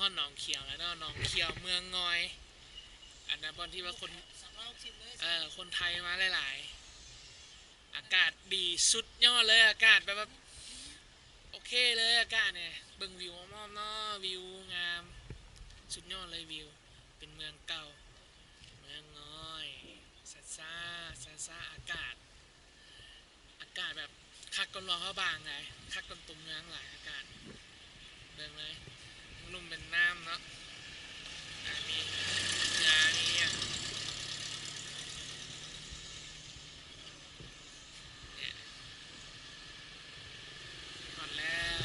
ຮອດໜອງຂຽວແລ້ວເນາະ ໜອງຂຽວເມືອງງອຍ ອັນນັ້ນບ່ອນທີ່ວ່າຄົນ ສາມຮ້ອຍຫົກສິບເລີຍ ເອີ ຄົນໄທມາຫຼາຍໆ ອາກາດດີສຸດຍອດເລີຍ ອາກາດແບບ ແບບໂອເຄເລີຍ ອາກາດນີ້ ເບິ່ງວິວອ້ອມໆເນາະ ວິວງາມ ສຸດຍອດເລີຍວິວ ເປັນເມືອງເກົ່າ ເມືອງງອຍ ຊາຊາ ຊາຊາ ອາກາດ ອາກາດແບບຄັກກວ່າຫຼວງພະບາງຫຼາຍ ຄັກກວ່າຕົວເມືອງຫຼາຍ ອາກາດ ເບິ່ງເລີຍ ເປັນລຸ່ມເປັນນ້ຳເນາະ ອ່າ ມີເຮືອ ມີຫຍັງ ເນຍ ຮອດແລ້ວ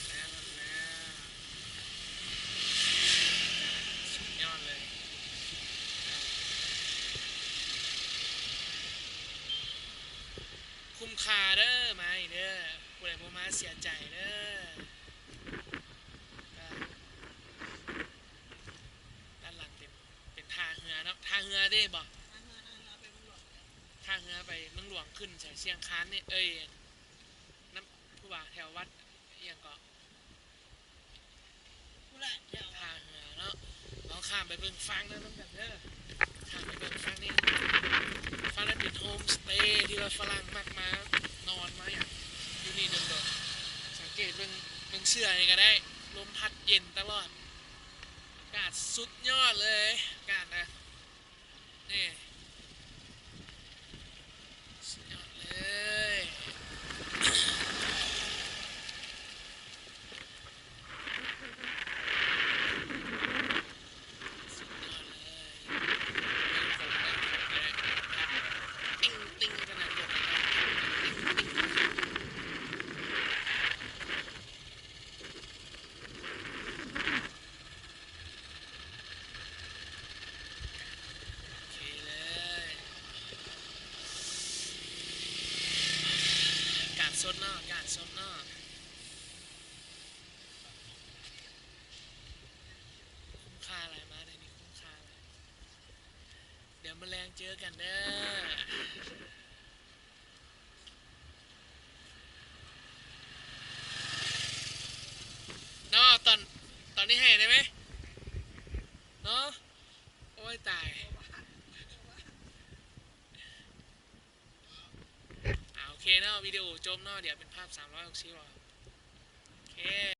ແລ້ວ ຮອດແລ້ວ ສຸດຍອດເລີຍ ຄຸ້ມຄ່າເດີ ມາອີກເດີ ຜູ້ໃດບໍ່ມາເສຍໃຈເດີ ດ້ານຫຼັງເປັນ ເປັນທ່າເຮືອເນາະ ທ່າເຮືອເດ້ບໍ່ ທ່າເຮືອ ທ່າເຮືອໄປເມືອງຫຼວງ ຂຶ້ນໃສຊຽງຄານນີ້ ເອີຍ ນຳຜູ້ວ່າແຖວວັດ ອີ່ຫຍັງເກາະ ຜູ້ລະແຖວທ່າເຮືອເນາະ ເຮົາຂ້າມໄປເບິ່ງຝັ່ງນັ້ນນຳກັນເດີ ຂ້າມໄປເບິ່ງຝັ່ງນີ້ ຝັ່ງນັ້ນເປັນໂຮມສະເຕທີ່ວ່າຝຣັ່ງມັກມານອນມາຫຍັງຢູ່ນີ້ດົນໆ ສັງເກດເບິ່ງ ເບິ່ງເສື້ອນີ້ກໍໄດ້ ລົມພັດເຢັນຕະຫຼອດ ອາກາດສຸດຍອດເລີຍ ອາກາດນະ ນີ້ ສຸດຍອດເລີຍ ສຸດຍອດເລີຍ ເບິ່ງຝົນ ເບິ່ງຝົນກໍໄດ້ ຕິ່ງໆ ຂະໜາດລົດ ຕິ່ງໆ. ໂອເຄເລີຍ ອາກາດສົດເນາະ ອາກາດສົດເນາະ ຄຸ້ມຄ່າຫຼາຍ ມາເທື່ອນີ້ຄຸ້ມຄ່າຫຼາຍ ດຽວມື້ແລງເຈີກັນເດີ. ເນາະ ຕອນ ຕອນນີ້ໃຫ້ໄດ້ໄໝເນາະ ໂອ້ຍຕາຍ ອ່າ ໂອເຄເນາະ ວິດີໂອຈົບເນາະ ດຽວເປັນພາບສາມຮ້ອຍຫົກສິບເອົາ ໂອເຄ.